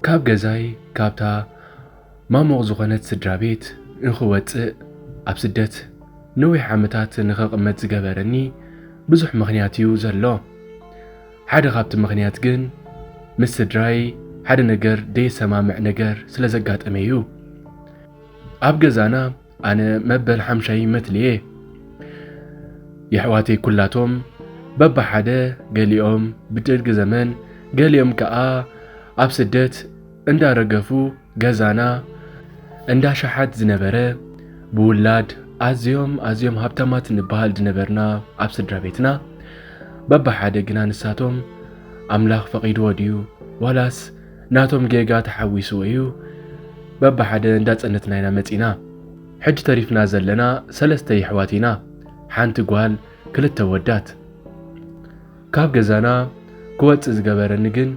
ካብ ገዛይ፣ ካብታ ማሙቕ ዝኾነት ስድራ ቤት ንኽወጽእ፣ ኣብ ስደት ነዊሕ ዓመታት ንኽቕመጥ ዝገበረኒ ብዙሕ ምኽንያት እዩ ዘሎ። ሓደ ካብቲ ምኽንያት ግን ምስ ስድራይ ሓደ ነገር ደየሰማምዕ ነገር ስለ ዘጋጠመ እዩ። ኣብ ገዛና ኣነ መበል ሓምሻይ መትልየ። የሕዋተይ ኩላቶም በብሓደ፣ ገሊኦም ብደርጊ ዘመን፣ ገሊኦም ከኣ ኣብ ስደት እንዳረገፉ፣ ገዛና እንዳ ሸሓት ዝነበረ፣ ብውላድ ኣዝዮም ኣዝዮም ሃብታማት ንበሃል ዝነበርና ኣብ ስድራ ቤትና፣ በብሓደ ግና ንሳቶም ኣምላኽ ፈቒድዎ ድዩ ዋላስ ናቶም ጌጋ ተሓዊስዎ እዩ፣ በብሓደ እንዳጸነትና ኢና መጺና። ሕጂ ተሪፍና ዘለና ሰለስተ የሕዋት ኢና፣ ሓንቲ ጓል፣ ክልተ ወዳት። ካብ ገዛና ክወጽእ ዝገበረኒ ግን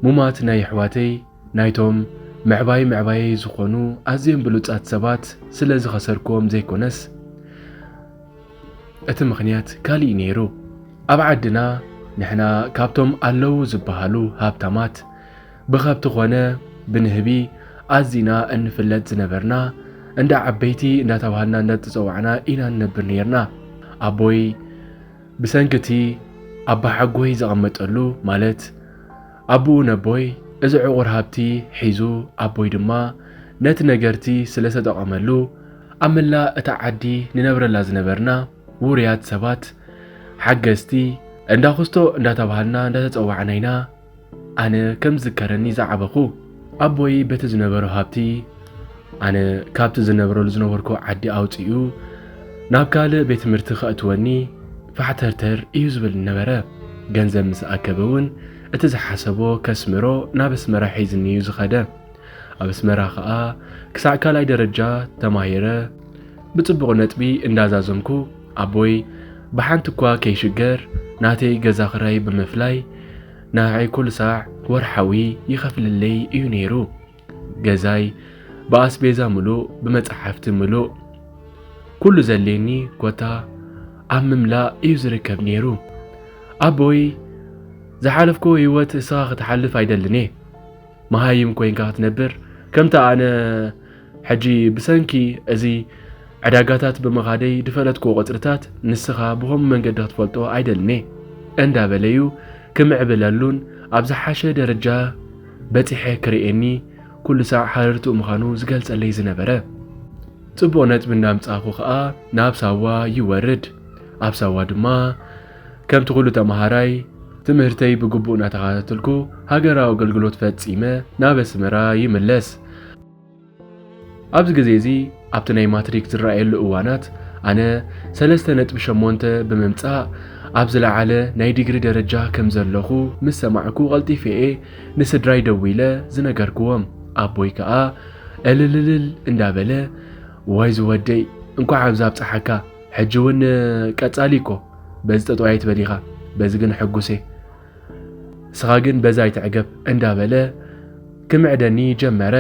ሙማት ናይ የሕዋተይ ናይቶም ምዕባይ ምዕባየይ ዝኾኑ ኣዝዮም ብሉጻት ሰባት ስለ ዝኸሰርክዎም ዘይኮነስ፣ እቲ ምኽንያት ካልእ እዩ ነይሩ። ኣብ ዓድና ንሕና ካብቶም ኣለዉ ዝበሃሉ ሃብታማት ብኸብቲ ኾነ ብንህቢ ኣዚና እንፍለጥ ዝነበርና፣ እንዳ ዓበይቲ እንዳተባሃልና እንዳተጸዋዕና ኢና ንነብር ነይርና። ኣቦይ ብሰንኪ እቲ ኣባሓጎይ ዘቐመጠሉ፣ ማለት ኣቦኡ ነቦይ፣ እዚ ዕቑር ሃብቲ ሒዙ፣ ኣቦይ ድማ ነቲ ነገርቲ ስለ ዝተጠቐመሉ፣ ኣብ መላእ እታ ዓዲ ንነብረላ ዝነበርና ውሩያት ሰባት፣ ሓገዝቲ፣ እንዳ ኩስቶ እንዳተባሃልና እንዳተጸዋዕና ኢና። ኣነ ከም ዝዝከረኒ ዝዓበኹ፣ ኣቦይ በቲ ዝነበሮ ሃብቲ፣ ኣነ ካብቲ ዝነብረሉ ዝነበርኩ ዓዲ ኣውጺኡ ናብ ካልእ ቤት ትምህርቲ ከእትወኒ ፋሕተርተር እዩ ዝብል ነበረ። ገንዘብ ምስ ኣከበ እውን እቲ ዝሓሰቦ ከስምሮ ናብ ኣስመራ ሒዝኒ እዩ ዝኸደ። ኣብ ኣስመራ ኸኣ ክሳዕ ካልኣይ ደረጃ ተማሂረ ብጽቡቕ ነጥቢ እንዳዛዘምኩ፣ ኣቦይ ብሓንቲ እኳ ከይሽገር ናተይ ገዛ ክራይ ብምፍላይ ንዓይ ኩሉ ሳዕ ወርሓዊ ይኸፍልለይ እዩ ነይሩ። ገዛይ ብኣስቤዛ ምሉእ፣ ብመጻሕፍቲ ምሉእ፣ ኩሉ ዘድልየኒ ኮታ ኣብ ምምላእ እዩ ዝርከብ ነይሩ። ኣቦይ ዝሓለፍክዎ ህይወት እስኻ ክትሓልፍ ኣይደልን እየ። መሃይም ኮይንካ ክትነብር፣ ከምቲ ኣነ ሕጂ ብሰንኪ እዚ ዕዳጋታት ብምኻደይ ዝፈለጥክዎ ቁጽርታት ንስኻ ብኸምኡ መንገዲ ክትፈልጦ ኣይደልን እየ እንዳበለ እዩ ክምዕብለሉን ኣብ ዝሓሸ ደረጃ በጺሐ ክርእየኒ ኩሉ ሳዕ ሃረርትኡ ምዃኑ ዝገልጸለይ ዝነበረ። ጽቡቕ ነጥቢ እንዳምጻእኩ ኸኣ ናብ ሳዋ ይወርድ። ኣብ ሳዋ ድማ ከምቲ ኩሉ ተመሃራይ ትምህርተይ ብግቡእ እናተኸታተልኩ ሃገራዊ ኣገልግሎት ፈጺመ ናብ ኣስመራ ይምለስ። ኣብዚ ግዜ እዚ ኣብቲ ናይ ማትሪክ ዝረኣየሉ እዋናት ኣነ ሰለስተ ነጥቢ ሸሞንተ ብምምጻእ ኣብ ዝለዓለ ናይ ዲግሪ ደረጃ ከም ዘለኹ ምስ ሰማዕኩ ቀልጢፈ እየ ንስድራይ ደዊለ ዝነገርክዎም። ኣቦይ ከኣ እልልልል እንዳበለ፣ "ዋይ ዝወደይ፣ እንኳዕ ኣብዚ ኣብጽሓካ፣ ሕጂ እውን ቀጻሊ እኮ፣ በዚ ጠጠው ኣይትበል ኢኻ፣ በዚ ግን ሕጉስ እየ፣ ንስኻ ግን በዚ ኣይትዕገብ" እንዳበለ ክምዕደኒ ጀመረ።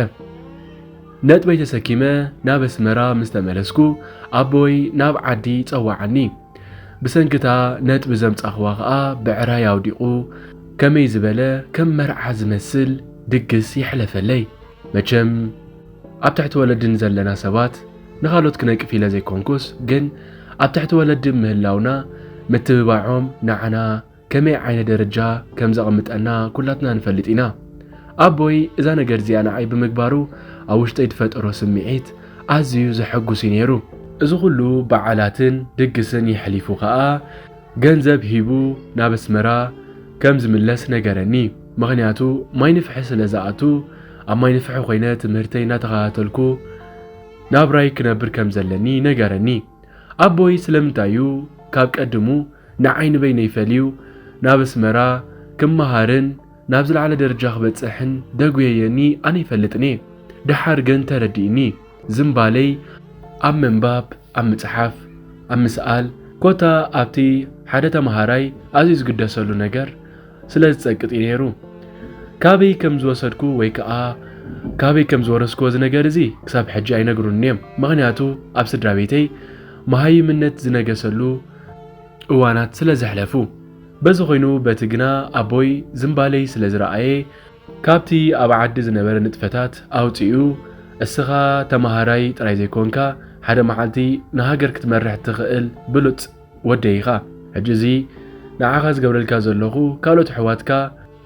ነጥበይ ተሰኪመ ናብ ኣስመራ ምስ ተመለስኩ ኣቦይ ናብ ዓዲ ጸዋዓኒ። ብሰንኪ እታ ነጥቢ ዘምጻእኽዋ ኸኣ ብዕራይ ኣውዲቑ ከመይ ዝበለ ከም መርዓ ዝመስል ድግስ የሕለፈለይ። መቸም ኣብ ትሕቲ ወለዲ ንዘለና ሰባት ንኻልኦት ክነቅፍ ኢለ ዘይኮንኩስ፣ ግን ኣብ ትሕቲ ወለዲ ምህላውና ምትብባዖም ንዓና ከመይ ዓይነት ደረጃ ከም ዘቐምጠና ኩላትና ንፈልጥ ኢና። ኣቦይ እዛ ነገር እዚኣ ንዓይ ብምግባሩ ኣብ ውሽጠይ ዝፈጠሮ ስምዒት ኣዝዩ ዘሐጉስ እዩ ነይሩ። እዚ ኩሉ በዓላትን ድግስን የሕሊፉ ኸኣ ገንዘብ ሂቡ ናብ ኣስመራ ከም ዝምለስ ነገረኒ። ምኽንያቱ ማይ ንፍሒ ስለ ዝኣቱ ኣብ ማይ ንፍሒ ኮይነ ትምህርተይ እናተኸታተልኩ ናብራይ ክነብር ከም ዘለኒ ነገረኒ። ኣቦይ ስለምንታይ እዩ ካብ ቀድሙ ንዓይ ንበይነይ ፈልዩ ናብ ኣስመራ ክመሃርን ናብ ዝለዓለ ደረጃ ክበጽሕን ደጉየየኒ ኣነ ኣይፈልጥን እየ። ደሓር ግን ተረዲእኒ። ዝምባለይ ኣብ ምንባብ፣ ኣብ ምጽሓፍ፣ ኣብ ምስኣል፣ ኮታ ኣብቲ ሓደ ተመሃራይ ኣዝዩ ዝግደሰሉ ነገር ስለ ዝጸቅጥ እዩ ነይሩ። ካበይ ከም ዝወሰድኩ ወይ ከኣ ካበይ ከም ዝወረስኩዎ እዚ ነገር እዚ ክሳብ ሕጂ ኣይነግሩንን እዮም። ምኽንያቱ ኣብ ስድራ ቤተይ መሃይምነት ዝነገሰሉ እዋናት ስለ ዘሕለፉ። በዚ ኮይኑ በቲ ግና ኣቦይ ዝምባለይ ስለ ዝረኣየ ካብቲ ኣብ ዓዲ ዝነበረ ንጥፈታት ኣውጺኡ፣ እስኻ ተማሃራይ ጥራይ ዘይኮንካ፣ ሓደ መዓልቲ ንሃገር ክትመርሕ ትኽእል ብሉጽ ወደይ ኢኻ። ሕጂ እዚ ንዓኻ ዝገብረልካ ዘለኹ፣ ካልኦት ኣሕዋትካ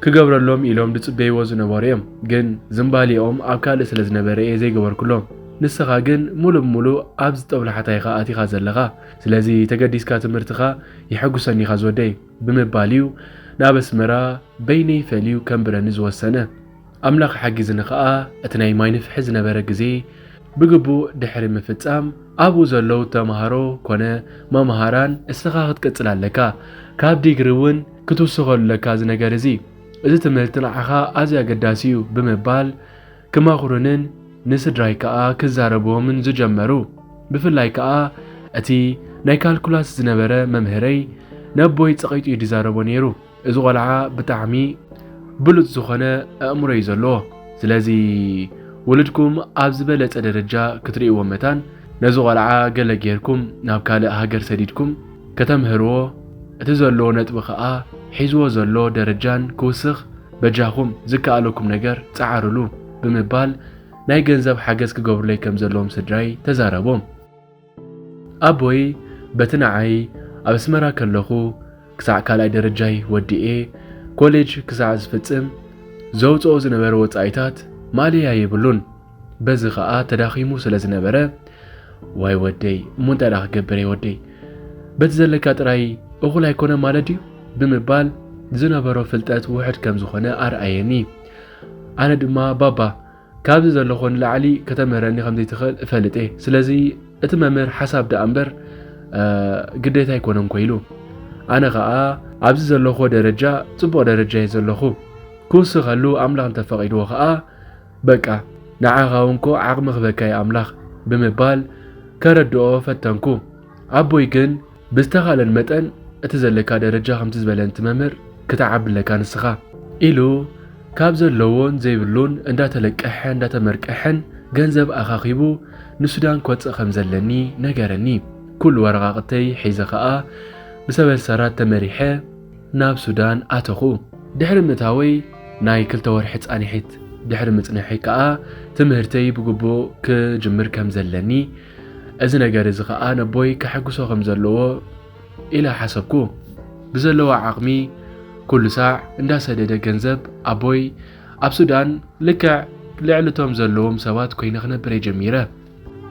ክገብረሎም ኢሎም ዝጽበይዎ ዝነበሩ እዮም። ግን ዝምባሌኦም ኣብ ካልእ ስለ ዝነበረ እየ ዘይገበርኩሎም። ንስኻ ግን ሙሉእ ብሙሉእ ኣብዚ ጦብላሕታ ኢኻ ኣቲኻ ዘለኻ። ስለዚ ተገዲስካ ትምህርትኻ የሐጉሰኒ ኢኻ ዝወደይ፣ ብምባል እዩ ናብ ኣስመራ በይነይ ፈልዩ ከንብረኒ ዝወሰነ። ኣምላኽ ሓጊዝኒ ኸኣ፣ እቲ ናይ ማይ ንፍሒ ዝነበረ ግዜ ብግቡእ ድሕሪ ምፍጻም፣ ኣብኡ ዘለዉ ተማሃሮ ኮነ መምሃራን፣ እስኻ ክትቅጽል ኣለካ፣ ካብ ዲግሪ እውን ክትውስኸሉ ኣለካ እዚ ነገር እዚ፣ እዚ ትምህርቲ ንዓኻ ኣዝዩ ኣገዳሲ እዩ ብምባል ክመኽሩንን ንስድራይ ከኣ ክዛረብዎምን ዝጀመሩ። ብፍላይ ከኣ እቲ ናይ ካልኩላስ ዝነበረ መምህረይ ነቦይ ጸቒጡ እዩ ዝዛረቦ ነይሩ። እዚ ቆልዓ ብጣዕሚ ብሉጽ ዝኾነ ኣእምሮ እዩ ዘለዎ። ስለዚ ውሉድኩም ኣብ ዝበለጸ ደረጃ ክትርእይዎ መታን፣ ነዚ ቆልዓ ገለ ጌርኩም ናብ ካልእ ሃገር ሰዲድኩም ከተምህርዎ፣ እቲ ዘለዎ ነጥቢ ከኣ ሒዝዎ ዘሎ ደረጃን ክውስኽ በጃኹም ዝከኣለኩም ነገር ጸዓሩሉ ብምባል ናይ ገንዘብ ሓገዝ ክገብሩለይ ከም ዘለዎም ስድራይ ተዛረቦም። ኣቦይ በቲ ንዓይ ኣብ ኣስመራ ከለኹ ክሳዕ ካልኣይ ደረጃይ ወዲኤ ኮሌጅ ክሳዕ ዝፍጽም ዘውጽኦ ዝነበረ ወጻኢታት ማእለያ የብሉን። በዚ ኸኣ ተዳኺሙ ስለ ዝነበረ፣ "ዋይ ወደይ፣ እሞ እንታይ ደኣ ክገብር እየ ወደይ? በቲ ዘለካ ጥራይ እኹል ኣይኮነ ማለት ድዩ?" ብምባል ዝነበሮ ፍልጠት ውሑድ ከም ዝኾነ ኣርኣየኒ። ኣነ ድማ፣ "ባባ፣ ካብዚ ዘለኹ ንላዕሊ ከተምህረኒ ከም ዘይትኽእል እፈልጥ እየ። ስለዚ እቲ መምህር ሓሳብ ደኣ እምበር፣ እ፣ ግዴታ ኣይኮነን" ኮ ኢሉ። ኣነ ኸኣ ኣብዚ ዘለኹዎ ደረጃ ጽቡቕ ደረጃ እየ ዘለኹ። ክውስኸሉ ኣምላኽ እንተፈቒድዎ ኸኣ፣ በቃ፣ ንዓኻ እውን ኮ ዓቕሚ ክበካ እዩ ኣምላኽ ብምባል ከረድኦ ፈተንኩ። ኣቦይ ግን ብዝተኻለን መጠን እቲ ዘለካ ደረጃ ከምቲ ዝበለኒ እቲ መምህር ክትዓቢ ኣለካ ንስኻ ኢሉ ካብ ዘለዎን ዘይብሉን እንዳተለቀሐ እንዳተመርቀሐን ገንዘብ ኣኻኺቡ ንሱዳን ክወጽእ ከም ዘለኒ ነገረኒ። ኩሉ ወረቓቕተይ ሒዘ ኸኣ ብሰበል ሰራት ተመሪሐ ናብ ሱዳን ኣተኹ። ድሕሪ ምእታወይ ናይ ክልተ ወርሒ ጻንሒት ድሕሪ ምጽንሐይ ከኣ ትምህርተይ ብግቡእ ክጅምር ከም ዘለኒ፣ እዚ ነገር እዚ ከኣ ነቦይ ከሐጉሶ ከም ዘለዎ ኢለ ሓሰብኩ። ብዘለዎ ዓቕሚ ኩሉ ሳዕ እንዳሰደደ ገንዘብ ኣቦይ ኣብ ሱዳን ልክዕ ልዕሊ እቶም ዘለዎም ሰባት ኮይነ ክነብር እየ ጀሚረ።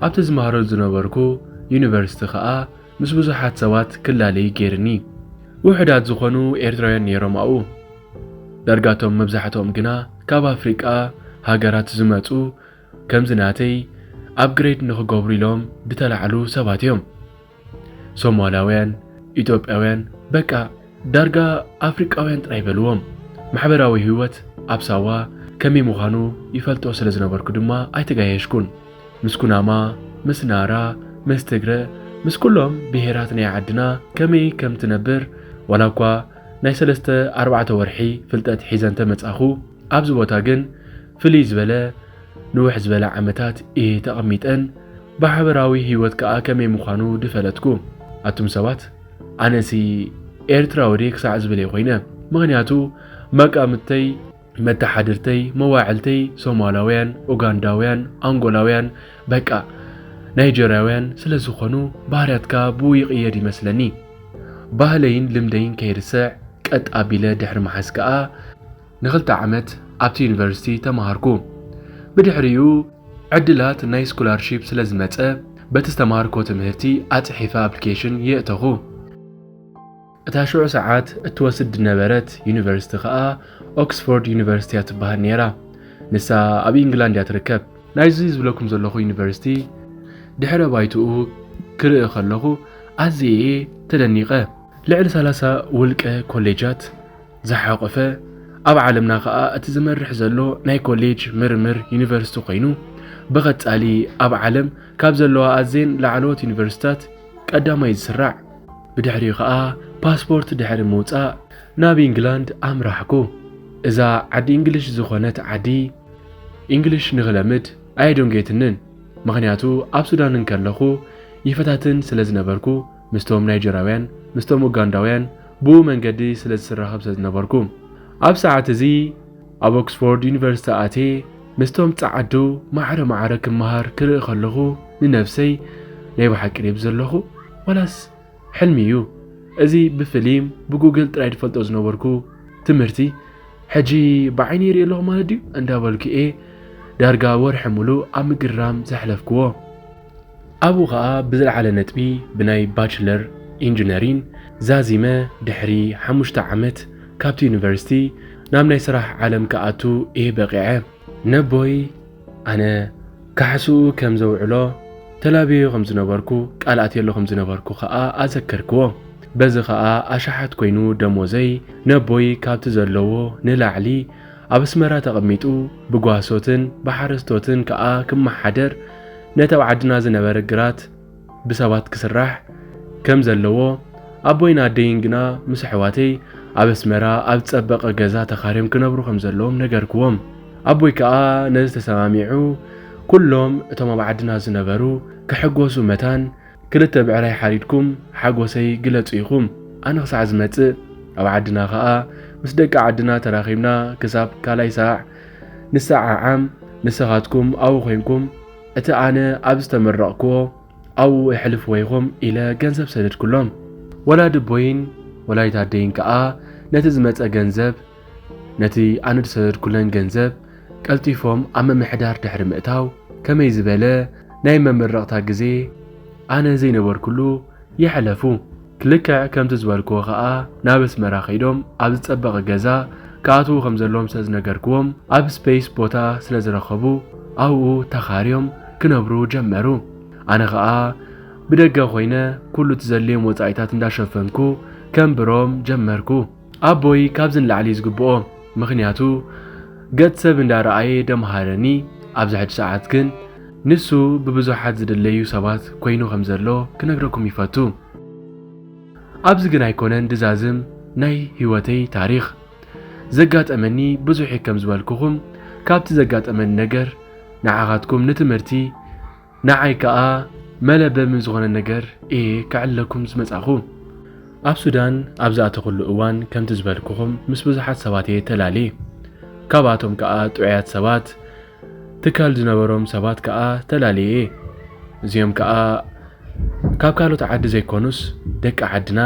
ኣብቲ ዝመሃረሉ ዝነበርኩ ዩኒቨርሲቲ ከኣ ምስ ብዙሓት ሰባት ክላለይ ገይርኒ። ውሑዳት ዝኾኑ ኤርትራውያን ነይሮም ኣብኡ። ዳርጋ እቶም መብዛሕትኦም ግና ካብ ኣፍሪቃ ሃገራት ዝመጹ፣ ከምዚ ናተይ ኣፕግሬድ ንኽገብሩ ኢሎም ዝተላዕሉ ሰባት እዮም። ሶማላውያን፣ ኢትዮጵያውያን፣ በቃ ዳርጋ ኣፍሪቃውያን ጥራይ በልዎም። ማሕበራዊ ህይወት ኣብ ሳዋ ከመይ ምዃኑ ይፈልጦ ስለ ዝነበርኩ ድማ ኣይተጋየሽኩን። ምስ ኩናማ፣ ምስ ናራ፣ ምስ ትግረ፣ ምስ ኩሎም ብሄራት ናይ ዓድና ከመይ ከም ትነብር፣ ዋላ እኳ ናይ ሰለስተ ኣርባዕተ ወርሒ ፍልጠት ሒዘ እንተመጻኹ፣ ኣብዚ ቦታ ግን ፍልይ ዝበለ ንውሕ ዝበለ ዓመታት እየ ተቐሚጠን፣ ብሓበራዊ ህይወት ከኣ ከመይ ምዃኑ ድፈለጥኩ። ኣቱም ሰባት፣ ኣነሲ ኤርትራዊ ድየ ክሳዕ ዝብል እየ ኮይነ። ምኽንያቱ መቃምተይ፣ መተሓድርተይ፣ መዋዕልተይ ሶማላውያን፣ ኡጋንዳውያን፣ ኣንጎላውያን፣ በቃ ናይጀርያውያን ስለ ዝኾኑ ባህርያትካ ብኡ ይቕየድ ይመስለኒ። ባህለይን ልምደይን ከይርስዕ ቀጥ ኣቢለ ድሕሪ ምሓዝ ከኣ ንኽልተ ዓመት ኣብቲ ዩኒቨርሲቲ ተማሃርኩ። ብድሕሪኡ ዕድላት ናይ ስኮላርሺፕ ስለ ዝመጸ፣ በቲ ዝተማሃርኮ ትምህርቲ ኣጽሒፈ ኣፕሊኬሽን የእተኹ። እታ ሽዑ ሰዓት እትወስድ ዝነበረት ዩኒቨርሲቲ ኸኣ ኦክስፎርድ ዩኒቨርሲቲ እያ ትበሃል ነይራ። ንሳ ኣብ ኢንግላንድ እያ ትርከብ። ናይዚ ዝብለኩም ዘለኹ ዩኒቨርሲቲ ድሕረ ባይትኡ ክርኢ ከለኹ ኣዝየ እየ ተደኒቐ። ልዕሊ ሰላሳ ውልቀ ኮሌጃት ዝሓቖፈ፣ ኣብ ዓለምና ኸኣ እቲ ዝመርሕ ዘሎ ናይ ኮሌጅ ምርምር ዩኒቨርሲቲ ኮይኑ፣ ብቐጻሊ ኣብ ዓለም ካብ ዘለዋ ኣዝየን ላዕለዎት ዩኒቨርሲታት ቀዳማይ ዝስራዕ። ብድሕሪኡ ኸኣ ፓስፖርት ድሕሪ ምውጻእ ናብ ኢንግላንድ ኣምራሕኩ። እዛ ዓዲ እንግሊሽ ዝኾነት ዓዲ፣ እንግሊሽ ንኽለምድ ኣየደንጎየትንን። ምኽንያቱ ኣብ ሱዳን እንከለኹ ይፈታትን ስለ ዝነበርኩ፣ ምስቶም ናይጀራውያን፣ ምስቶም ኡጋንዳውያን ብኡ መንገዲ ስለ ዝስራኸብ ስለ ዝነበርኩ። ኣብ ሰዓት እዚ ኣብ ኦክስፎርድ ዩኒቨርሲቲ ኣትየ ምስቶም ጸዓዱ ማዕረ ማዕረ ክመሃር ክርኢ ከለኹ ንነብሰይ ናይ ብሓቂ ድየ ዘለኹ ዋላስ ሕልሚ እዩ? እዚ ብፍሊም ብጉግል ጥራይ ዝፈልጦ ዝነበርኩ ትምህርቲ ሕጂ ብዓይኒ ይርኢ ኣለኹ ማለት ድዩ እንዳበልኩ እየ ዳርጋ ወርሒ ሙሉእ ኣብ ምግርራም ዘሕለፍክዎ። ኣብኡ ኸኣ ብዝለዓለ ነጥቢ ብናይ ባችለር ኢንጂነሪን ዛዚመ ድሕሪ ሓሙሽተ ዓመት ካብቲ ዩኒቨርሲቲ ናብ ናይ ስራሕ ዓለም ክኣቱ እየ በቒዐ። ነቦይ ኣነ ካሕስኡ ከም ዘውዕሎ ተላብዮ ከም ዝነበርኩ ቃል ኣትየሉ ከም ዝነበርኩ ኸኣ ኣዘከርክዎ። በዚ ኸኣ ኣሽሓት ኮይኑ ደሞዘይ ነቦይ ካብቲ ዘለዎ ንላዕሊ ኣብ ኣስመራ ተቐሚጡ ብጓሶትን ብሓረስቶትን ከኣ ክመሓደር ነቲ ኣብ ዓድና ዝነበረ ግራት ብሰባት ክስራሕ ከም ዘለዎ ኣቦይን ኣደይን ግና ምስ ኣሕዋተይ ኣብ ኣስመራ ኣብ ዝጸበቐ ገዛ ተኻርዮም ክነብሩ ከም ዘለዎም ነገርክዎም። ኣቦይ ከኣ ነዚ ተሰማሚዑ ኩሎም እቶም ኣብ ዓድና ዝነበሩ ክሕጎሱ መታን ክልተ ብዕራይ ሓሪድኩም ሓጎሰይ ግለጹ ኢኹም። ኣነ ክሳዕ ዝመጽእ ኣብ ዓድና ከኣ ምስ ደቂ ዓድና ተራኺብና ክሳብ ካልኣይ ሳዕ ንሰዓዓም ንስኻትኩም ኣብኡ ኮይንኩም እቲ ኣነ ኣብ ዝተመረቕክዎ ኣብኡ የሕልፍዎ ኢኹም ኢለ ገንዘብ ሰደድኩሎም። ወላዲ ኣቦይን ወላዲት ኣደይን ከኣ ነቲ ዝመጸ ገንዘብ ነቲ ኣነ ዝሰደድኩለን ገንዘብ ቀልጢፎም ኣብ ምምሕዳር ድሕሪ ምእታው ከመይ ዝበለ ናይ መመረቕታ ግዜ ኣነ ዘይነበርኩሉ የሕለፉ። ልክዕ ከምቲ ዝበልክዎ ኸኣ ናብ ኣስመራ ከይዶም ኣብ ዝጸበቐ ገዛ ክኣትዉ ከም ዘለዎም ስለ ዝነገርክዎም ኣብ ስፔስ ቦታ ስለ ዝረኸቡ ኣብኡ ተኻርዮም ክነብሩ ጀመሩ። ኣነ ኸኣ ብደገ ኮይነ ኩሉ እቲ ዘድልዮም ወጻኢታት እንዳሸፈንኩ ከንብሮም ጀመርኩ። ኣቦይ ካብዚ ንላዕሊ እዩ ዝግብኦ፣ ምኽንያቱ ገጽ ሰብ እንዳረኣየ ደምሃረኒ። ኣብዚ ሕጂ ሰዓት ግን ንሱ ብብዙሓት ዝድለዩ ሰባት ኮይኑ ከም ዘሎ ክነግረኩም ይፈቱ። ኣብዚ ግን ኣይኮነን ድዛዝም ናይ ህይወተይ ታሪኽ። ዘጋጠመኒ ብዙሕ እዩ ከም ዝበልኩኹም፣ ካብቲ ዘጋጠመኒ ነገር ንዓኻትኩም ንትምህርቲ ንዓይ ከኣ መለበሚ ዝኾነ ነገር እየ ከዕልለኩም ዝመጻኹ። ኣብ ሱዳን ኣብ ዝኣተኹሉ እዋን ከምቲ ዝበልኩኹም ምስ ብዙሓት ሰባት እየ ተላልየ። ካብኣቶም ከኣ ጥዑያት ሰባት፣ ትካል ዝነበሮም ሰባት ከኣ ተላልየ እየ። እዚኦም ከኣ ካብ ካልኦት ዓዲ ዘይኮኑስ ደቂ ዓድና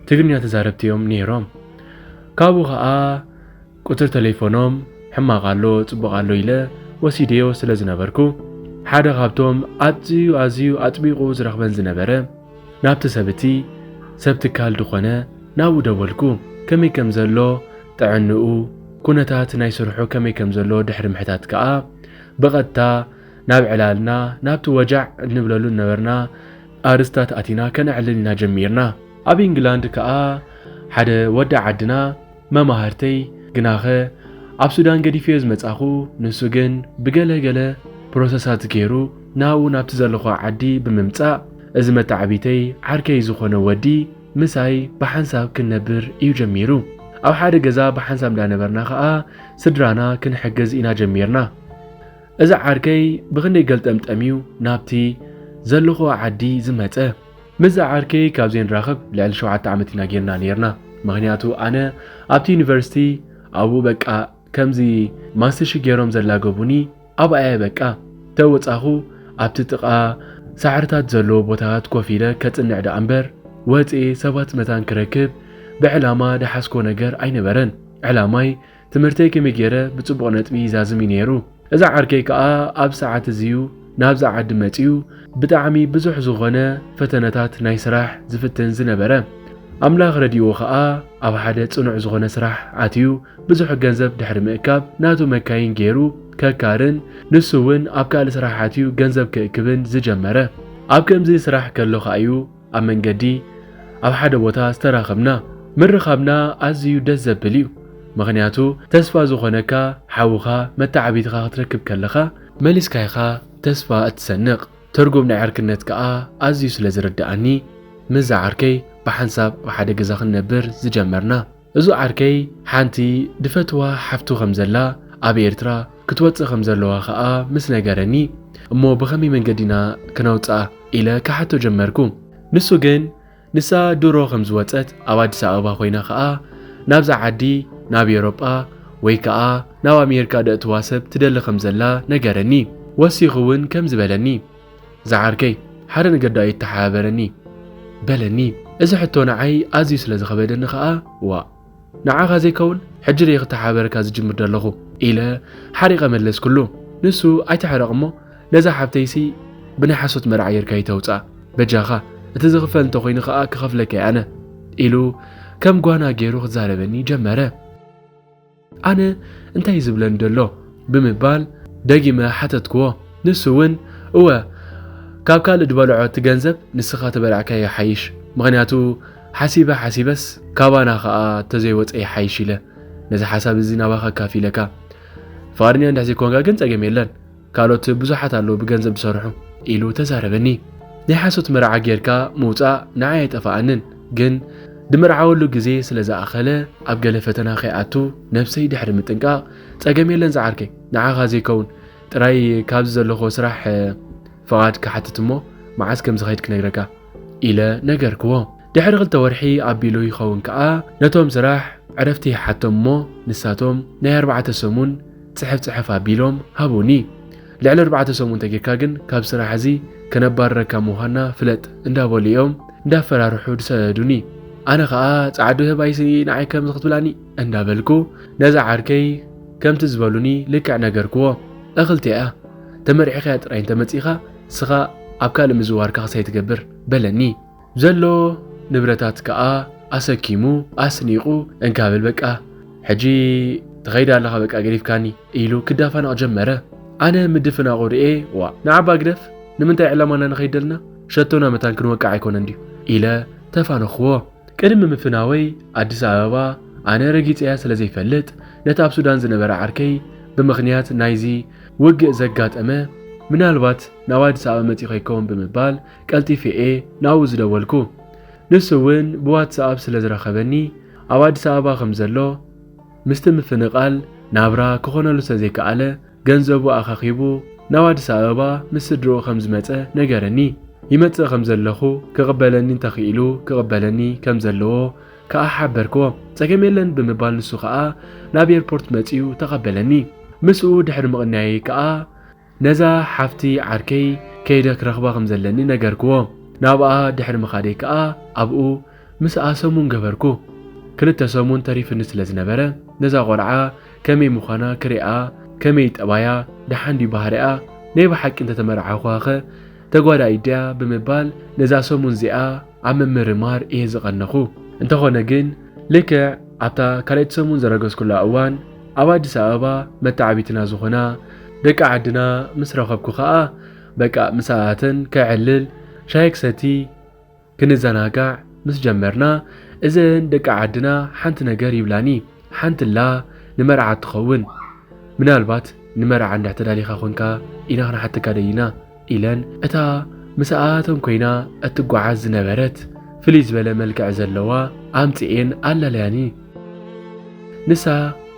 ትግርኛ ተዛረብቲ እዮም ነይሮም። ካብኡ ከኣ ቁጽሪ ተሌፎኖም ሕማቕ ኣሎ ጽቡቕ ኣሎ ኢለ ወሲደዮ ስለ ዝነበርኩ፣ ሓደ ካብቶም ኣዝዩ ኣዝዩ ኣጥቢቑ ዝረኽበን ዝነበረ ናብቲ ሰብ እቲ ሰብ ትካል ዝኾነ ናብኡ ደወልኩ። ከመይ ከም ዘሎ፣ ጥዕንኡ፣ ኩነታት ናይ ስርሑ ከመይ ከም ዘሎ ድሕሪ ምሕታት ከኣ ብቐጥታ ናብ ዕላልና ናብቲ ወጃዕ እንብለሉ ዝነበርና ኣርእስታት ኣቲና ከነዕልል ኢና ጀሚርና። ኣብ ኢንግላንድ ከኣ ሓደ ወዲ ዓድና መማህርተይ ግናኸ ኣብ ሱዳን ገዲፈዮ ዝመጻኹ፣ ንሱ ግን ብገለ ገለ ፕሮሰሳት ገይሩ ናብኡ ናብቲ ዘለኹ ዓዲ ብምምጻእ፣ እዚ መተዓቢተይ ዓርከይ ዝኾነ ወዲ ምሳይ ብሓንሳብ ክንነብር እዩ ጀሚሩ። ኣብ ሓደ ገዛ ብሓንሳብ እንዳነበርና ከኣ ስድራና ክንሕግዝ ኢና ጀሚርና። እዚ ዓርከይ ብኽንደይ ገልጠምጠም እዩ ናብቲ ዘለኹ ዓዲ ዝመጸ። ምስዚ ዓርከይ ካብ ዘይንራኸብ ልዕሊ ሸውዓተ ዓመት ኢና ጌርና ኔርና። ምኽንያቱ ኣነ ኣብቲ ዩኒቨርሲቲ ኣብኡ በቃ ከምዚ ማስትሽ ገይሮም ዘላገቡኒ ኣብኣ እየ በቃ። ተወጻኹ ኣብቲ ጥቓ ሳዕርታት ዘለዎ ቦታታት ኮፍ ኢለ ከጽንዕ ደኣ እምበር ወጽኤ ሰባት መታን ክረክብ ብዕላማ ደሓስኮ ነገር ኣይነበረን። ዕላማይ ትምህርተይ ከመይ ገይረ ብጽቡቕ ነጥቢ ይዛዝም እዩ ነይሩ። እዚ ዓርከይ ከኣ ኣብ ሰዓት እዚዩ ናብዚ ዓዲ መጺኡ ብጣዕሚ ብዙሕ ዝኾነ ፈተነታት ናይ ስራሕ ዝፍትን ዝነበረ። ኣምላኽ ረዲእዎ ከኣ ኣብ ሓደ ጽኑዕ ዝኾነ ስራሕ ኣትዩ ብዙሕ ገንዘብ ድሕሪ ምእካብ ናቱ መካይን ገይሩ ከካርን ንሱ እውን ኣብ ካልእ ስራሕ ኣትዩ ገንዘብ ክእክብን ዝጀመረ። ኣብ ከምዚ ስራሕ ከሎ ከኣ እዩ ኣብ መንገዲ ኣብ ሓደ ቦታ ዝተራኸብና። ምርኻብና ኣዝዩ ደስ ዘብል እዩ፣ ምኽንያቱ ተስፋ ዝኾነካ ሓውኻ መተዓቢትኻ ክትረክብ ከለኻ መሊስካ ኢኻ ተስፋ እትሰንቕ። ትርጉም ናይ ዕርክነት ከኣ ኣዝዩ ስለ ዝርድኣኒ ምስዛ ዓርከይ ብሓንሳብ ኣብ ሓደ ገዛ ክንነብር ዝጀመርና። እዚ ዓርከይ ሓንቲ ድፈትዋ ሓፍቱ ከም ዘላ ኣብ ኤርትራ ክትወጽእ ከም ዘለዋ ከኣ ምስ ነገረኒ፣ እሞ ብኸመይ መንገዲ ኢና ክነውጽኣ ኢለ ክሓቶ ጀመርኩ። ንሱ ግን ንሳ ድሮ ከም ዝወጸት ኣብ ኣዲስ ኣበባ ኮይና ከኣ ናብዛ ዓዲ ናብ ኤውሮጳ ወይ ከኣ ናብ ኣሜሪካ ደእትዋ ሰብ ትደሊ ከም ዘላ ነገረኒ። ወሲኹ እውን ከምዚ በለኒ፣ ዝዓርከይ፣ ሓደ ነገር ደኣ ይተሓባበረኒ በለኒ። እዚ ሕቶ ንዓይ ኣዝዩ ስለ ዝኸበደኒ ከኣ፣ ዋእ፣ ንዓኻ ዘይከውን ሕጂ ደይ ክተሓባበረካ ዝጅምር ዘለኹ ኢለ ሓሪቐ መለስኩሉ። ንሱ ኣይትሕረቕ እሞ ነዛ ሓብተይሲ ብናይ ሓሶት መርዓ ጌርካ ይተውጻእ በጃኻ፣ እቲ ዝኽፈል እንተኾይኑ ከኣ ክኸፍለካ እየ ኣነ ኢሉ ከም ጓና ገይሩ ክዛረበኒ ጀመረ። ኣነ እንታይ ዝብለኒ ደሎ ብምባል ደጊመ ሓተትክዎ። ንሱ እውን እወ፣ ካብ ካልእ ድበልዖ እቲ ገንዘብ ንስኻ ተበላዕካዮ ይሓይሽ፣ ምኽንያቱ ሓሲበ ሓሲበስ ካባና ከኣ ተዘይወፀ ይሓይሽ ኢለ ነዚ ሓሳብ እዚ ናባኻ ኣካፊለካ። ፍቓደኛ እንድሕር ዘይኮንካ ግን ጸገም የለን፣ ካልኦት ብዙሓት ኣለዉ ብገንዘብ ዝሰርሑ ኢሉ ተዛረበኒ። ናይ ሓሶት መርዓ ጌርካ ምውጻእ ንዓይ ኣይጠፍኣንን፣ ግን ድምርዓወሉ ግዜ ስለ ዝኣኸለ ኣብ ገለ ፈተና ከይኣቱ ነብሰይ ድሕሪ ምጥንቃቕ፣ ጸገም የለን ዝዓርከይ፣ ንዓኻ ዘይከውን ጥራይ ካብዚ ዘለኹዎ ስራሕ ፍቓድ ክሓትት እሞ መዓስ ከም ዝኸይድ ክነግረካ ኢለ ነገርክዎ። ድሕሪ ክልተ ወርሒ ኣቢሉ ይኸውን ከኣ ነቶም ስራሕ ዕረፍቲ ይሓቶም እሞ ንሳቶም ናይ ኣርባዕተ ሰሙን ጽሕፍ ጽሕፍ ኣቢሎም ሃቡኒ። ልዕሊ ኣርባዕተ ሰሙን ተጌርካ ግን ካብ ስራሕ እዚ ከነባርረካ ምዃንና ፍለጥ እንዳበሉ እዮም እንዳፈራርሑ ዝሰደዱኒ። ኣነ ኸኣ ጻዕዱ ህባይሲ ንዓይ ከምዚ ክትብላኒ እንዳበልኩ ነዛ ዓርከይ ከምቲ ዝበሉኒ ልክዕ ነገርክዎ። እኽልቲኣ ተመሪዕኻያ ጥራይ እንተመጺእኻ ንስኻ ኣብ ካልእ ምዝዋር ካኽስ ኣይትገብር በለኒ። ዘሎ ንብረታት ከኣ ኣሰኪሙ ኣስኒቑ እንካ በል በቃ ሕጂ ትኸይድ ኣለኻ በቃ ገዲፍካኒ ኢሉ ክዳፋናቕ ጀመረ። ኣነ ምድፍናቑ ርኤ ዋእ ንዓባ ግደፍ ንምንታይ ዕላማና ንኸይድ ደልና ሸቶና መታን ክንወቅዕ ኣይኮነን ድዩ ኢለ ተፋነኽዎ። ቅድሚ ምፍናወይ ኣዲስ ኣበባ ኣነ ረጊጸያ ስለ ዘይፈልጥ ነቲ ኣብ ሱዳን ዝነበረ ዓርከይ ብምኽንያት ናይዚ ውግእ ዘጋጠመ ምናልባት ናብ ኣዲስ ኣበባ መጺኡ ከይከውን ብምባል ቀልጢፈ እየ ናብኡ ዝደወልኩ። ንሱ እውን ብዋትስኣፕ ስለ ዝረኸበኒ ኣብ ኣዲስ ኣበባ ከም ዘሎ ምስቲ ምፍንቓል ናብራ ክኾነሉ ስለ ዘይከኣለ ገንዘቡ ኣኻኺቡ ናብ ኣዲስ ኣበባ ምስ ስድርኡ ከም ዝመጸ ነገረኒ። ይመጽእ ከም ዘለኹ ክቕበለኒ እንተኽኢሉ ክቕበለኒ ከም ዘለዎ ከኣ ሓበርክዎ። ጸገም የለን ብምባል ንሱ ከኣ ናብ ኤርፖርት መጺኡ ተቐበለኒ። ምስኡ ድሕሪ ምቕናየይ ከኣ ነዛ ሓፍቲ ዓርከይ ከይደ ክረኽባ ከም ዘለኒ ነገርክዎ። ናብኣ ድሕሪ ምኻደይ ከኣ ኣብኡ ምስኣ ሰሙን ገበርኩ። ክልተ ሰሙን ተሪፍኒ ስለ ዝነበረ ነዛ ቆልዓ ከመይ ምዃና ክሪኣ፣ ከመይ ጠባያ፣ ደሓን ድዩ ባህሪኣ፣ ናይ ብሓቂ እንተተመርዓኹዋኸ ተጓዳኢት ድያ ብምባል ነዛ ሰሙን እዚኣ ኣብ ምምርማር እየ ዝቐነኹ። እንተኾነ ግን ልክዕ ኣብታ ካልኣይቲ ሰሙን ዝረገዝኩላ እዋን ኣብ ኣዲስ ኣበባ መተዓቢትና ዝኾና ደቂ ዓድና ምስ ረኸብኩ ኸኣ በቃ ምስኣተን ከዕልል ሻሂ ክሰቲ ክንዘናጋዕ ምስ ጀመርና እዘን ደቂ ዓድና ሓንቲ ነገር ይብላኒ ሓንትላ ንመርዓ ትኸውን ምናልባት ንመርዓ እንድሕር ተዳሊኻ ኮንካ ኢና ክንሓተካ ደይና ኢለን እታ ምስኣቶም ኮይና እትጓዓዝ ዝነበረት ፍልይ ዝበለ መልክዕ ዘለዋ ኣምጽኤን ኣለለያኒ። ንሳ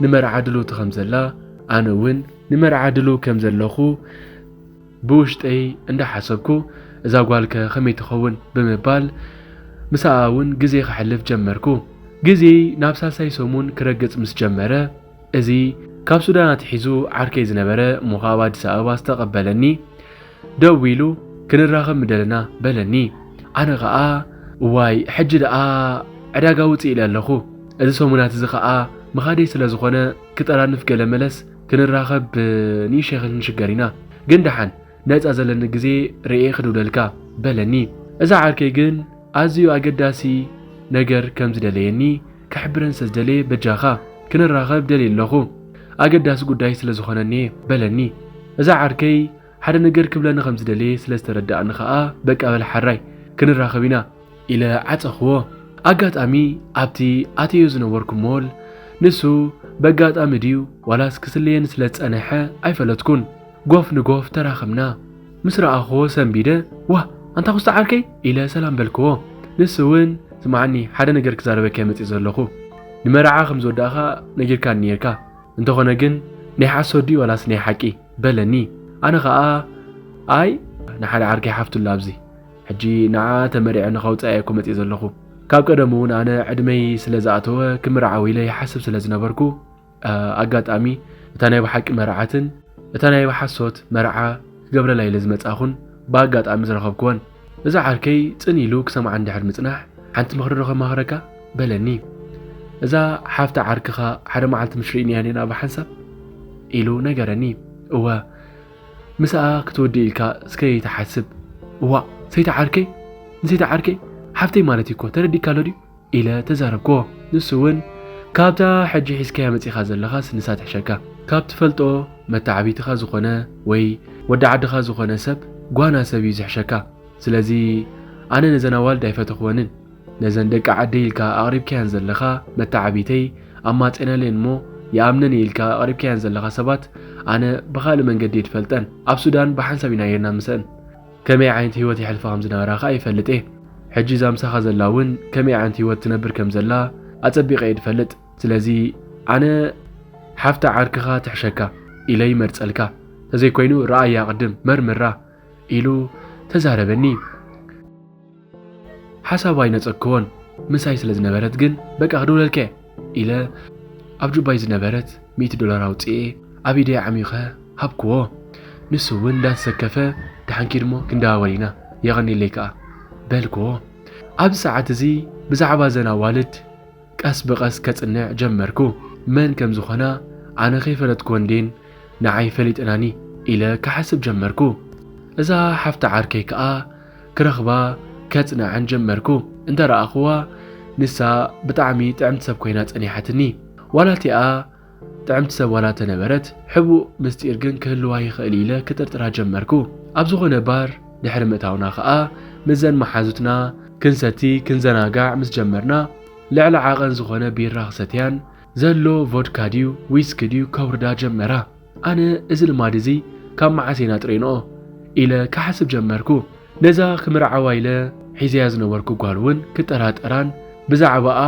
ንመርዓ ድልውቲ ከም ዘላ ኣነ እውን ንመርዓ ድልው ከም ዘለኹ ብውሽጠይ እንዳሓሰብኩ እዛ ጓልከ ከመይ ትኸውን ብምባል ምስኣ እውን ግዜ ከሕልፍ ጀመርኩ። ግዜ ናብ ሳልሳይ ሰሙን ክረግጽ ምስ ጀመረ እዚ ካብ ሱዳን ኣትሒዙ ዓርከይ ዝነበረ እሞ ካብ ኣዲስ ኣበባ ዝተቐበለኒ ደዊሉ ክንራኸብ ምደለና በለኒ። ኣነ ኸኣ እዋይ ሕጂ ደኣ ዕዳጋ ውፅእ ኢለ ኣለኹ። እዚ ሰሙናት እዚ ኸኣ ምኻደይ ስለ ዝኾነ ክጠራንፍ ገለ መለስ ክንራኸብ ንእሽተይ ክንሽገር ኢና። ግን ደሓን ነፃ ዘለኒ ግዜ ርኤ ክድውለልካ በለኒ። እዛ ዓርከይ ግን ኣዝዩ ኣገዳሲ ነገር ከም ዝደለየኒ ክሕብረን ስለ ዝደለየ በጃኻ ክንራኸብ ደልየ ኣለኹ። ኣገዳሲ ጉዳይ ስለ ዝኾነኒ እየ በለኒ። እዛ ዓርከይ ሓደ ነገር ክብለኒ ከም ዝደለየ ስለ ዝተረዳእኒ ኸኣ በቃ በል ሓራይ ክንራኸብ ኢና ኢለ ዓጸኽዎ። ኣጋጣሚ ኣብቲ ኣትዮ ዝነበርኩ ሞል ንሱ በጋጣሚ ድዩ ዋላስ ክስለየኒ ስለ ዝጸነሐ ኣይፈለጥኩን። ጎፍ ንጎፍ ተራኸብና። ምስ ረኣኽዎ ሰንቢደ ዋ ኣንታ ኩስታ ዓርከይ ኢለ ሰላም በልክዎ። ንሱ እውን ስማዓኒ ሓደ ነገር ክዛረበካ እየ መጺእ ዘለኹ። ንመርዓ ከም ዝወዳእኻ ነጊርካኒ ነይርካ። እንተኾነ ግን ናይ ሓሶት ድዩ ዋላስ ናይ ሓቂ በለኒ። ኣነ ኸኣ ኣይ ንሓደ ዓርከይ ሓፍቱ ኣላ ኣብዚ ሕጂ ንዓ ተመሪዐ ንኸውፅኣ እየ እኮ መፂእ ዘለኹ። ካብ ቀደሙ እውን ኣነ ዕድመይ ስለ ዝኣተወ ክምርዓው ኢለ ይሓስብ ስለ ዝነበርኩ ኣጋጣሚ እታ ናይ ብሓቂ መርዓትን እታ ናይ ብሓሶት መርዓ ክገብረላ ኢለ ዝመጻኹን ብኣጋጣሚ ዝረኸብክወን። እዛ ዓርከይ ጽን ኢሉ ክሰምዓ እንድሕር ምጽናሕ፣ ሓንቲ ምኽሪ ዶ ከማኽረካ? በለኒ። እዛ ሓፍቲ ዓርክኻ ሓደ መዓልቲ ምሽ ርኢናያ ዲና ብሓንሳብ? ኢሉ ነገረኒ። እወ፣ ምስኣ ክትውድእ ኢልካ እስከ ይትሓስብ። እዋእ፣ ሰይቲ ዓርከይ፣ ንሰይቲ ዓርከይ ሓፍተይ ማለት እዩ እኮ፣ ተረዲእካ ኣሎ ድዩ? ኢለ ተዛረብክዎ። ንሱ እውን፣ ካብታ ሕጂ ሒዝካያ መጺኻ ዘለኻስ ንሳ ትሕሸካ። ካብ ትፈልጦ መተዓቢትኻ ዝኾነ ወይ ወዲ ዓድኻ ዝኾነ ሰብ ጓና ሰብ እዩ ዝሕሸካ። ስለዚ ኣነ ነዘን ኣዋልድ ኣይፈተኽወንን። ነዘን ደቂ ዓደይ ኢልካ ኣቕሪብካየን ዘለኻ መተዓቢተይ ኣማጼናለን እሞ ይኣምነን እየ ኢልካ ኣቕሪብካየን ዘለኻ ሰባት ኣነ ብኻልእ መንገዲ እየ ዝፈልጠን። ኣብ ሱዳን ብሓንሳብ ኢና ኔርና ምስአን። ከመይ ዓይነት ህይወት የሕልፋ ከም ዝነበራ ኸኣ ይፈልጥ እየ። ሕጂ እዛ ምሳኻ ዘላ እውን ከመይ ዓይነት ህይወት ትነብር ከም ዘላ ኣጸቢቐ እየ ዝፈልጥ። ስለዚ ኣነ ሓፍቲ ዓርክኻ ትሕሸካ ኢለ ይመርጸልካ። ተዘይኮይኑ ረኣያ ቅድም፣ መርምራ ኢሉ ተዛረበኒ። ሓሳብ ኣይነጸግክዎን። ምሳይ ስለ ዝነበረት ግን በቃ ክድውለልከ ኢለ ኣብ ጁባይ ዝነበረት ሚእቲ ዶላር ኣውጽኤ ኣብ ኢደይ ዓሚኸ ሃብክዎ። ንሱ እውን እንዳተሰከፈ ደሓንኪ ድሞ ክንደዋወል ኢና፣ የቐንየለይ ከኣ በልክዎ። ኣብዚ ሰዓት እዚ ብዛዕባ እዘን ኣዋልድ ቀስ ብቐስ ከጽንዕ ጀመርኩ። መን ከም ዝኾና ኣነ ከይፈለጥክወን ድየን ንዓይ ፈሊጠናኒ ኢለ ክሓስብ ጀመርኩ። እዛ ሓፍቲ ዓርከይ ከኣ ክረኽባ ከጽንዐን ጀመርኩ። እንተ ረኣኽዋ ንሳ ብጣዕሚ ጥዕምቲ ሰብ ኮይና ጸኒሓትኒ። ዋላ እቲኣ ጥዕምቲ ሰብ ዋላ ተነበረት፣ ሕቡእ ምስጢር ግን ክህልዋ ይኽእል ኢለ ክጥርጥራ ጀመርኩ። ኣብ ዝኾነ ባር ድሕሪ ምእታውና ኸኣ ምስዘን መሓዙትና ክንሰቲ ክንዘናጋዕ ምስ ጀመርና፣ ልዕሊ ዓቐን ዝኾነ ቢራ ክሰትያን ዘሎ ቮድካ ድዩ ዊስኪ ድዩ ከውርዳ ጀመራ። ኣነ እዚ ልማድ እዚ ካብ መዓስ ኢና ጥሬንኦ ኢለ ክሓስብ ጀመርኩ። ነዛ ክምርዓዋ ኢለ ሒዘያ ዝነበርኩ ጓል እውን ክጠራጠራን ብዛዕባኣ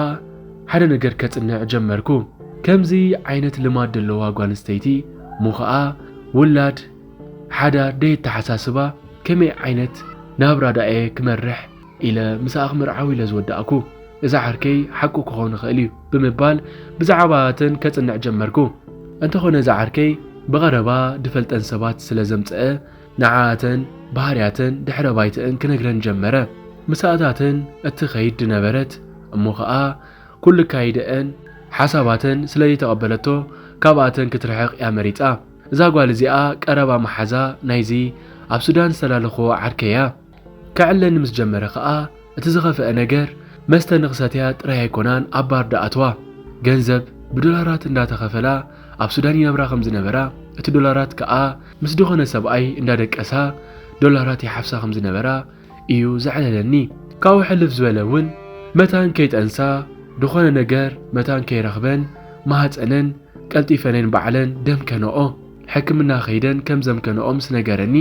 ሓደ ነገር ከጽንዕ ጀመርኩ። ከምዚ ዓይነት ልማድ ዘለዋ ጓል ኣንስተይቲ እሞ ኸኣ ውላድ ሓዳር ደየተሓሳስባ ከመይ ዓይነት ናብራ ደኣ እየ ክመርሕ ኢለ ምሳኣ ክምርዓው ኢለ ዝወዳእኩ። እዛ ዓርከይ ሓቁ ክኸውን ይኽእል እዩ ብምባል ብዛዕባኣተን ከጽንዕ ጀመርኩ። እንተኾነ እዛ ዓርከይ ብቐረባ ድፈልጠን ሰባት ስለ ዘምጽአ ንዓኣተን ባህርያተን ድሕረ ባይትአን ክነግረን ጀመረ። ምሳእታተን እትኸይድ ድነበረት እሞ ኸኣ ኩሉ ካይደአን ሓሳባተን ስለ ዘይተቐበለቶ ካብኣተን ክትርሕቕ እያ መሪጻ። እዛ ጓል እዚኣ ቀረባ መሓዛ ናይዚ ኣብ ሱዳን ዝተላለኽዎ ዓርከይ እያ። ከዕለኒ ምስ ጀመረ ኸኣ እቲ ዝኸፍአ ነገር መስተ ንኽሰትያ ጥራይ ኣይኮናን ኣብ ባር ድኣትዋ። ገንዘብ ብዶላራት እንዳተኸፈላ ኣብ ሱዳን ይነብራ ከም ዝነበራ፣ እቲ ዶላራት ከኣ ምስ ዝኾነ ሰብኣይ እንዳደቀሳ ዶላራት ይሓፍሳ ከም ዝነበራ እዩ ዘዕለለኒ። ካብኡ ሕልፍ ዝበለ እውን መታን ከይጠንሳ፣ ዝኾነ ነገር መታን ከይረኽበን ማህፀነን ቀልጢፈነን ባዕለን ደምከነኦ ሕክምና ከይደን ከም ዘምከነኦ ምስ ነገረኒ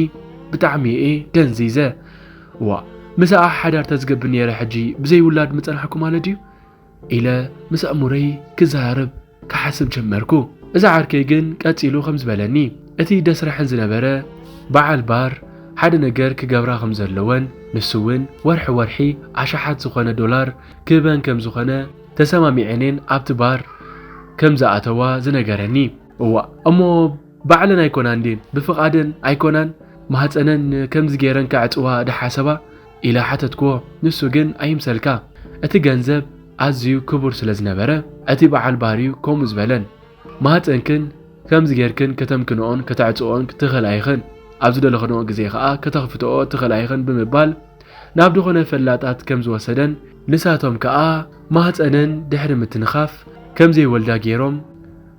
ብጣዕሚ እየ ደንዚዘ። ዋ፣ ምስኣ ሓዳር ተዝገብር ነይረ ሕጂ ብዘይ ውላድ ምጸናሕኩ ማለት ድዩ? ኢለ ምስ ኣእምሮይ ክዘራረብ ክሓስብ ጀመርኩ። እዛ ዓርከይ ግን ቀጺሉ ከም ዝበለኒ፣ እቲ ደስረሐን ዝነበረ በዓል ባር ሓደ ነገር ክገብራ ከም ዘለወን፣ ንሱ እውን ወርሒ ወርሒ ኣሽሓት ዝኾነ ዶላር ክህበን ከም ዝኾነ ተሰማሚዐንን ኣብቲ ባር ከም ዝኣተዋ ዝነገረኒ። እዋእ፣ እሞ ባዕለን ኣይኮናን ድየን ብፍቓደን ኣይኮናን ማህፀነን ከምዚ ገይረን ከዕፅዋ ድሓሰባ? ኢለ ሓተትክዎ። ንሱ ግን ኣይምሰልካ፣ እቲ ገንዘብ ኣዝዩ ክቡር ስለ ዝነበረ፣ እቲ በዓል ባር እዩ ከምኡ ዝበለን። ማህፀንክን ከምዚ ጌርክን ከተምክንኦን ከተዕፅኦን ትኽእላ ኢኽን፣ ኣብ ዝደለኽንኦ ግዜ ኸኣ ከተኽፍትኦ ትኽእላ ኢኽን ብምባል ናብ ዝኾነ ፈላጣት ከም ዝወሰደን፣ ንሳቶም ከኣ ማህፀነን ድሕሪ ምትንኻፍ ከም ዘይወልዳ ገይሮም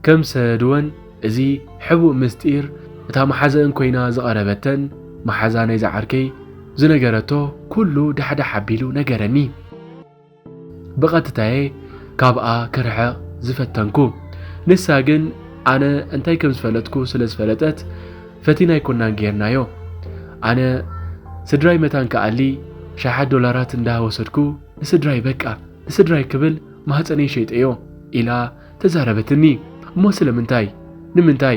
ከም ዝሰደድወን፣ እዚ ሕቡእ ምስጢር እታ መሓዘአን ኮይና ዝቐረበተን መሓዛ ናይዛ ዓርከይ ዝነገረቶ ኩሉ ዳሕዳሕ ኣቢሉ ነገረኒ። ብቐጥታ'የ ካብኣ ክርሕቕ ዝፈተንኩ። ንሳ ግን ኣነ እንታይ ከም ዝፈለጥኩ ስለ ዝፈለጠት ፈቲና ኣይኮናን ጌርናዮ። ኣነ ስድራይ መታን ክኣሊ ሸሓት ዶላራት እንዳወሰድኩ ንስድራይ በቃ ንስድራይ ክብል ማህፀነይ ሸይጠዮ ኢላ ተዛረበትኒ። እሞ ስለምንታይ? ንምንታይ?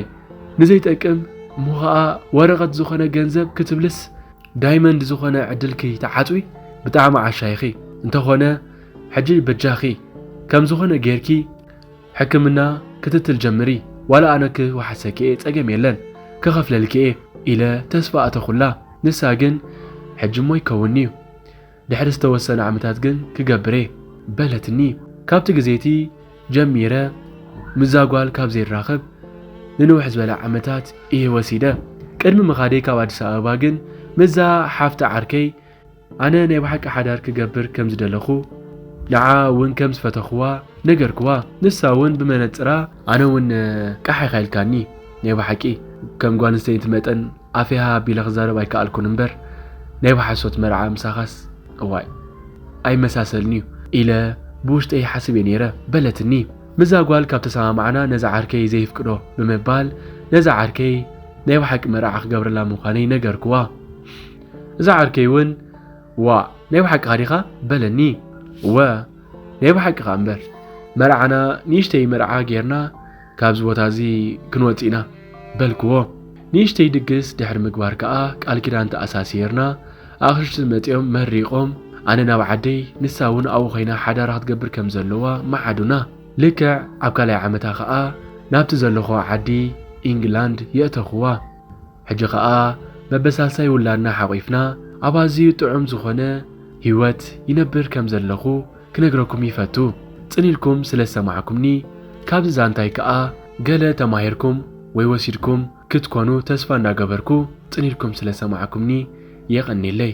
ንዘይጠቅም እሞ ኸኣ ወረቐት ዝኾነ ገንዘብ ክትብልስ ዳይመንድ ዝኾነ ዕድልኪ ትዓጽዊ? ብጣዕሚ ዓሻ ኢኺ። እንተኾነ ሕጂ በጃኺ ከም ዝኾነ ጌርኪ ሕክምና ክትትል ጀምሪ፣ ዋላ ኣነ ክወሓሰኪ እየ፣ ጸገም የለን፣ ክኸፍለልኪ እየ ኢለ ተስፋ ኣተኹላ። ንሳ ግን ሕጂ እሞ ይከውን'ዩ፣ ድሕሪ ዝተወሰነ ዓመታት ግን ክገብር እየ በለትኒ። ካብቲ ግዜ'ቲ ጀሚረ ምስዛ ጓል ካብ ዘይራኸብ ንንውሕ ዝበለ ዓመታት እየ ወሲደ። ቅድሚ ምኻደይ ካብ ኣዲስ ኣበባ ግን ምስዛ ሓፍቲ ዓርከይ ኣነ ናይ ብሓቂ ሓዳር ክገብር ከም ዝደለኹ፣ ንዓ እውን ከም ዝፈተኽዋ ነገርክዋ። ንሳ እውን ብመነጽራ ኣነ እውን ቃሕ ኢኻ ኢልካኒ። ናይ ብሓቂ ከም ጓል ኣንስተይቲ መጠን ኣፌሃ ኣቢለ ክዛረብ ኣይከኣልኩን እምበር ናይ ብሓሶት መርዓ ምሳኻስ እዋይ ኣይመሳሰልን'ዩ ኢለ ብውሽጠይ ሓስብ እየ ነይረ በለትኒ። ምስዛ ጓል ካብ ተሰማማዕና ነዛ ዓርከይ ዘይፍቅዶ ብምባል ነዛ ዓርከይ ናይ ብሓቂ መርዓ ክገብረላ ምዃነይ ነገርክዋ። እዛ ዓርከይ እውን ዋእ ናይ ብሓቅኻ ዲኻ በለኒ። እወ ናይ ብሓቅኻ እምበር። መርዓና ንእሽተይ መርዓ ጌርና ካብዚ ቦታ እዚ ክንወጽእ ኢና በልክዎ። ንእሽተይ ድግስ ድሕሪ ምግባር ከኣ ቃል ኪዳን ተኣሳሲርና ኣቕሽቲ መጺኦም መሪቖም ኣነ ናብ ዓደይ ንሳ እውን ኣብኡ ኮይና ሓዳራ ክትገብር ከም ዘለዋ መዓዱና። ልክዕ ኣብ ካልኣይ ዓመታ ከኣ ናብቲ ዘለኹዎ ዓዲ ኢንግላንድ የእተኽዋ። ሕጂ ኸኣ መበሳሳይ ውላድና ሓቒፍና ኣብ ኣዝዩ ጥዑም ዝኾነ ህይወት ይነብር ከም ዘለኹ ክነግረኩም ይፈቱ። ጽን ኢልኩም ስለ ዝሰማዕኩምኒ ካብዚ ዛንታይ ከኣ ገለ ተማሂርኩም ወይ ወሲድኩም ክትኮኑ ተስፋ እንዳገበርኩ ጽን ኢልኩም ስለ ዝሰማዕኩምኒ የቐንየለይ።